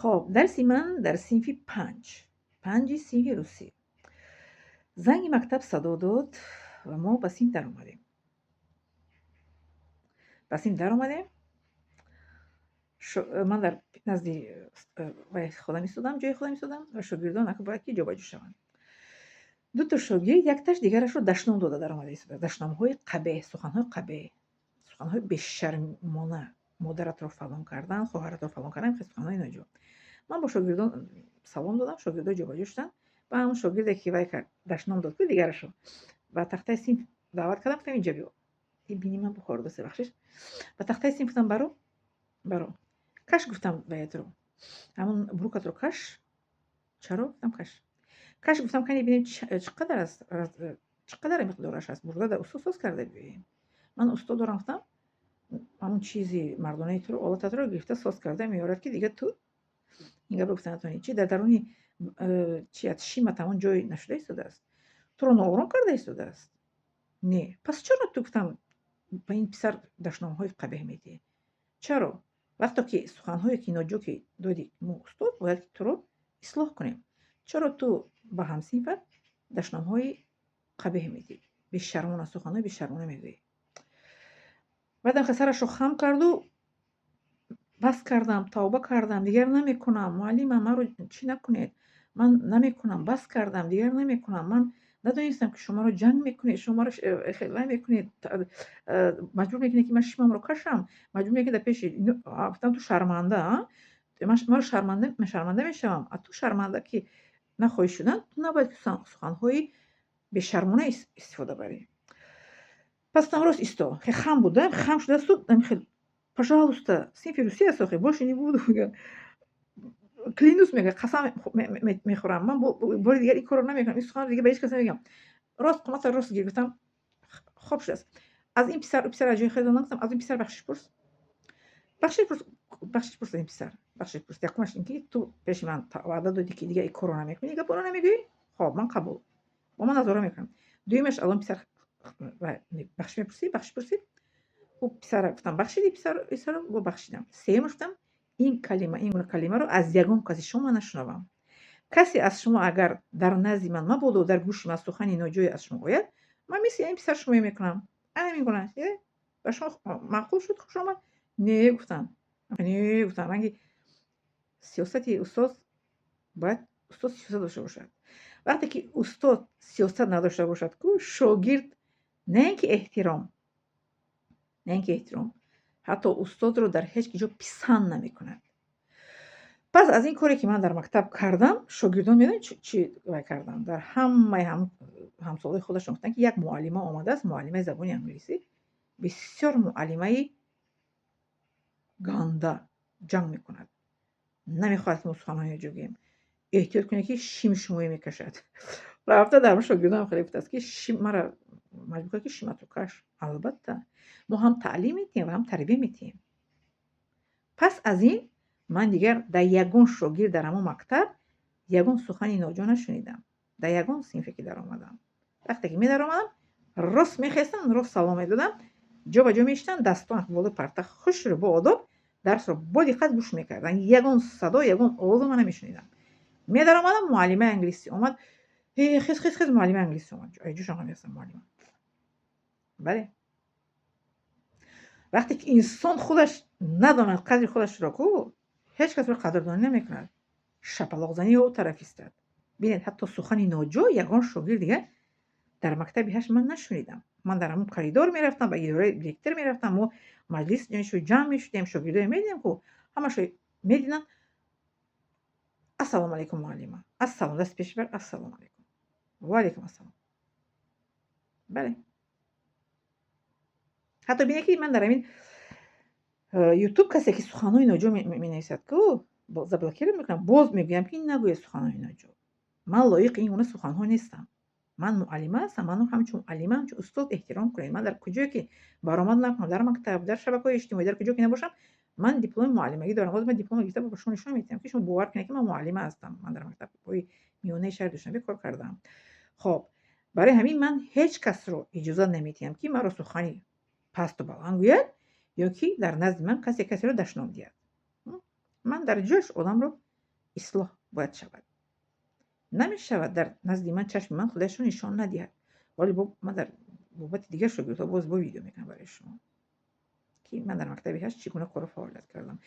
Хоб, дарси ман дар синфи панҷ, панҷи синфи русӣ. Занги мактаб садо дод ва мо ба синф даромадем. Ба синф даромадем. Ман дар назди худам истодам, ҷои худам истодам ва шогирдон ака бояд ки ҷобаҷо шаванд. Дуто шогирд якташ дигарашро дашном дода даромада истода. Дашномҳои қабеҳ, суханҳои қабеҳ, суханҳои бешармона, модаратро фалон кардан, хоҳаратро фалон кардан, хел суханҳои ноҷо. Ман бо шогирдон салом додам, шогирдо ҷобаҷо шуданд. Ба ҳамон шогирде, ки вай кард, дашном дод ку дигарашро, ба тахтаи синф даъват кардам, гуфтам: «Инҷа биё». Бини ман бухордасе, бахшиш. Ба тахтаи синф гуфтам: «Баро, баро, каш», гуфтам, «ваятро, ҳамон брюкатро каш». «Чаро?» Гуфтам: «Каш, каш», гуфтам, «кани бинем, чӣ қадар аст, чӣ қадар миқдораш аст, бурда дар усто соз карда биёем. Ман усто дорам», гуфтам, «ҳамон чизи мардонаи туро, олататро гирифта соз карда меорад, ки дигар ту ин гапро гуфта натавонӣ. Чи дар даруни чият, шимат ҳамон ҷой нашуда истодааст, туро ноором карда истодааст? Не, пас чаро ту, гуфтам, ба ин писар дашномҳои қабеҳ медиҳӣ? Чаро? Вақто ки суханҳое ки ноҷо ки додӣ, мо устод бояд ки туро ислоҳ кунем. Чаро ту ба ҳамсинфат дашномҳои қабеҳ медиҳӣ, бешармона суханҳои бешармона мегӯӣ?» Баъдам сарашро хам карду: «Бас кардам, тавба кардам, дигар намекунам, муаллима, маро чӣ накунед, ман намекунам, бас кардам, дигар намекунам. Ман надонистам, ки шуморо ҷанг мекунед, шуморо вай мекунед, маҷбур мекунед, ки ман шимамро кашам, маҷбур мекунед дар пеши». Гуфтам: «Ту шарманда, маро шарманда мешавам, а ту шарманда ки нахоҳӣ шудан, ту набояд ки суханҳои бешармона истифода барӣ». Пас гуфтам: «Рост исто». Хам буд, хам шудасту хел: «Пожалуйста, синфи русӣ аст охи, больше не буду, клянусь», мега, «қасам мехӯрам, ман бори дигар ин корро намекунам, ин суханро дигар ба ҳеҷ кас намегӯям». «Рост қомата рост гир», гуфтам, «хоб шудааст». Аз ин писар, писар аз ҷои хел гуфтам: «Аз ин писар бахшиш пурс, бахшиш пурс, бахшиш пурс аз ин писар, бахшиш пурс. Якумаш ин ки ту пеши ман ваъда додӣ, ки дигар ин корро намекунӣ, гапоро намегӯӣ. Хоб, ман қабул, бо ман назора мекунам. Дуюмаш, аз он писар бахшиш мепурсӣ, бахшиш пурсӣ». Ӯ писара, гуфтам, «Бахшиди писаро?» Гуфт: «Бахшидам». Сеюмаш, гуфтам, ин калима, ин гуна калимаро аз ягон каси шумо ман нашунавам. Касе аз шумо агар дар назди ман мабодо дар гӯши ман сухани ноҷое аз шумо ояд, ман мисли ин писар шумоя мекунам. Ана ҳамин гуна ба шумо маъқул шуд, хуш омад?» «Не», гуфтам, «не», гуфтам. Ранги сиёсати устоз, бояд устод сиёсат дошта бошад. Вақте ки устод сиёсат надошта бошад ку, шогирд на ин ки эҳтиром, на ин ки эҳтиром, ҳатто устодро дар ҳеҷ ки ҷо писанд намекунад. Пас аз ин коре, ки ман дар мактаб кардам, шогирдон медонед чӣ вай карданд? Дар ҳамаи ҳамсолаи худашон гуфтанд, ки як муаллима омадааст, муаллимаи забони англисӣ, бисёр муаллимаи ганда, ҷанг мекунад, намехоҳад, ки мо суханҳои ноҷо гӯем, эҳтиёт кунед, ки шими шумоя мекашад. Рафта дар шогирдонам хеле гуфтааст, ки мара маҷбур кард, ки шиматро каш. Албатта, мо ҳам таълим медиҳем ва ҳам тарбия медиҳем. Пас аз ин ман дигар дар ягон шогирд дар ҳамон мактаб ягон сухани ноҷо нашунидам. Дар ягон синфе ки даромадам, вақте ки медаромадам, рост мехестам, рост салом медодам, ҷо ба ҷо мешитам, дастон болои парта, хушрӯ, бо одоб дарсро бо диққат гӯш мекардам. Ягон садо, ягон овозо ман намешунидам. Медаромадам, муаллимаи англисӣ омад, хез, хез, хез, муаллимаи англисӣ омад. Ҷӯшон ҳаместам муаллима. Бале, вақте ки инсон худаш надонад қадри худашро ку, ҳеҷ касро қадрдонӣ намекунад, шапалоқзанӣ ӯ тараф истад. Бинед, ҳатто сухани ноҷо ягон шогирд дигар дар мактаби ҳашт ман нашунидам. Ман дар ҳамон коридор мерафтам, ба идораи директор мерафтам, мо маҷлис ҷамъ мешудем, шогирдое медидем ку, ҳамашо медиданд: «Ассалому алайкум, муаллима, ассалом», даст пеш бар, «Ассалому алайкум», «Ва алайкум ассалом». Бале, ҳатто бинед, ки ман дар ҳамин Ютуб касе ки суханҳои ноҷо менависад ку, заблокировать мекунам. Боз мегӯям, ки нагӯед суханҳои ноҷо. Ман лоиқи ин гуна суханҳо нестам. Ман муаллима ҳастам, ману ҳамчун муаллима, ҳамчун устод эҳтиром кунед. Ман дар куҷое ки баромад накунам, дар мактаб, дар шабакаҳои иҷтимоӣ, дар куҷо ки набошам, ман дипломи муаллимагӣ дорам. Ҳозир ман диплом гирифта ба шумо нишон медиҳам, ки шумо бовар кунед, ки ман муаллима ҳастам. Ман дар мактабҳои миёнаи шаҳри Душанбе кор кардаам. Хоб, барои ҳамин ман ҳеҷ касро иҷозат намедиҳам, ки маро сухани пасту баланд гӯяд ё ки дар назди ман касе касеро дашном диҳад. Ман дар ҷояш одамро Ислоҳ бояд шавад. Намешавад, дар назди ман, чашми ман худашро нишон надиҳад. Вале ман дар бобати дигар шогирдҳо боз бо видео мекунам барои шумо, ки ман дар мактаби 8 чӣ гуна кору фаъолият кардам.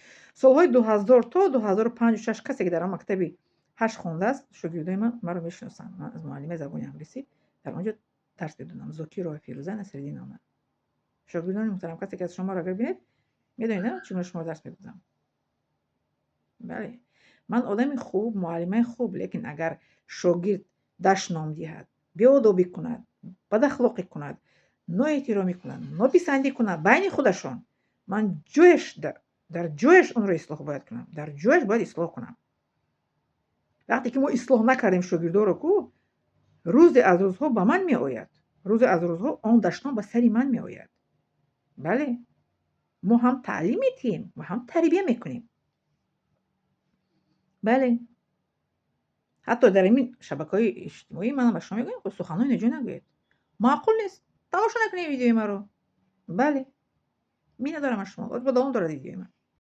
Солҳои 2000 то 2005-шаш касе ки дар он мактаби 8 хондааст, шогирдои ман маро мешиносанд. Ман аз муаллимаи забони англисӣ дар он ҷо дарс медодам, Зокирова Фирӯза Насриддиновна. Шогирдони муҳтарам, касе ки аз шумо маро агар бинед, медонед, чӣ гуна шуморо дарс медодам. Бале, ман одами хуб, муаллимаи хуб, лекин агар шогирд дашном диҳад, беодобӣ кунад, бадахлоқӣ кунад, ноэҳтиромӣ кунад, нописандӣ кунад байни худашон, ман ҷояш, дар ҷояш онро ислоҳ бояд кунам, дар ҷояш бояд ислоҳ кунам. Вақте ки мо ислоҳ накардем шогирдоро ку, рӯзе аз рӯзҳо ба ман меояд, рӯзе аз рӯзҳо он дашном ба сари ман меояд. Бале, мо ҳам таълим медиҳем ва ҳам тарбия мекунем. Бале, ҳатто дар ин шабакаҳои иҷтимоӣ манам ба шумо мегӯям: суханҳои ноҷо нагӯед, маъқул нест, тамошо накунед видеои маро. Бале, миннатдорам аз шумо. Бо давом дорад видеои ман.